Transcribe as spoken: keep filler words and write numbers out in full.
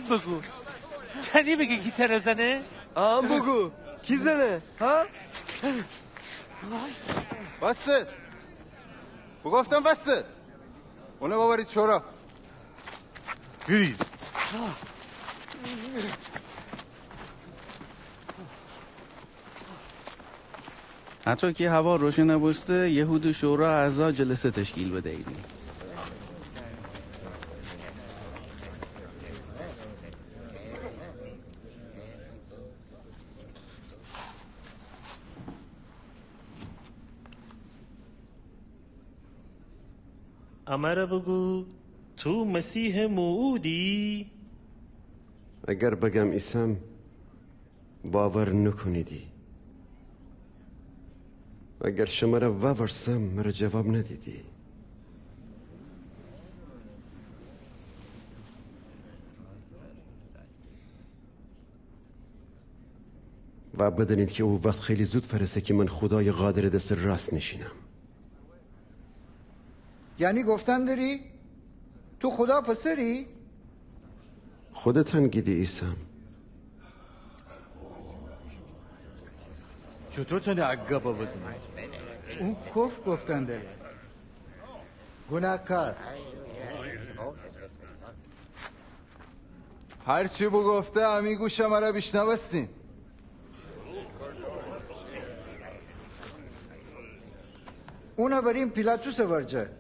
بگو. تنی بگه کی تره زنه؟ آن بگو. کی زنه؟ ها؟ بسه. بگفتم بسه. اونه ببرید شورا. گریز. هطو کی هوا روشن بوسته، یهودٚ شورا اعضا جلسه تشکیل بدییدی. امره بگو، تو مسیحٚ موعودی؟ اگر بگم ایسم، باور نوکونیدی. اگر شمره وورسم، مره جواب ندیدی. و بدانید کی او وخت خیلی زود فأرسه کی من خودایٚ قادرٚ دسٚ راست نیشینم. یعنی گفتن دری تو خودا پسری؟ خودتأن گیدی ایسم. چوطو تأنه ا گبه بزنه؟ او کفر گفتن دره. گوناهکار. هر چی بوگفته، امی گوشٚ مره بیشنوستیم. اونه بریم پیلاطسٚ ورجه.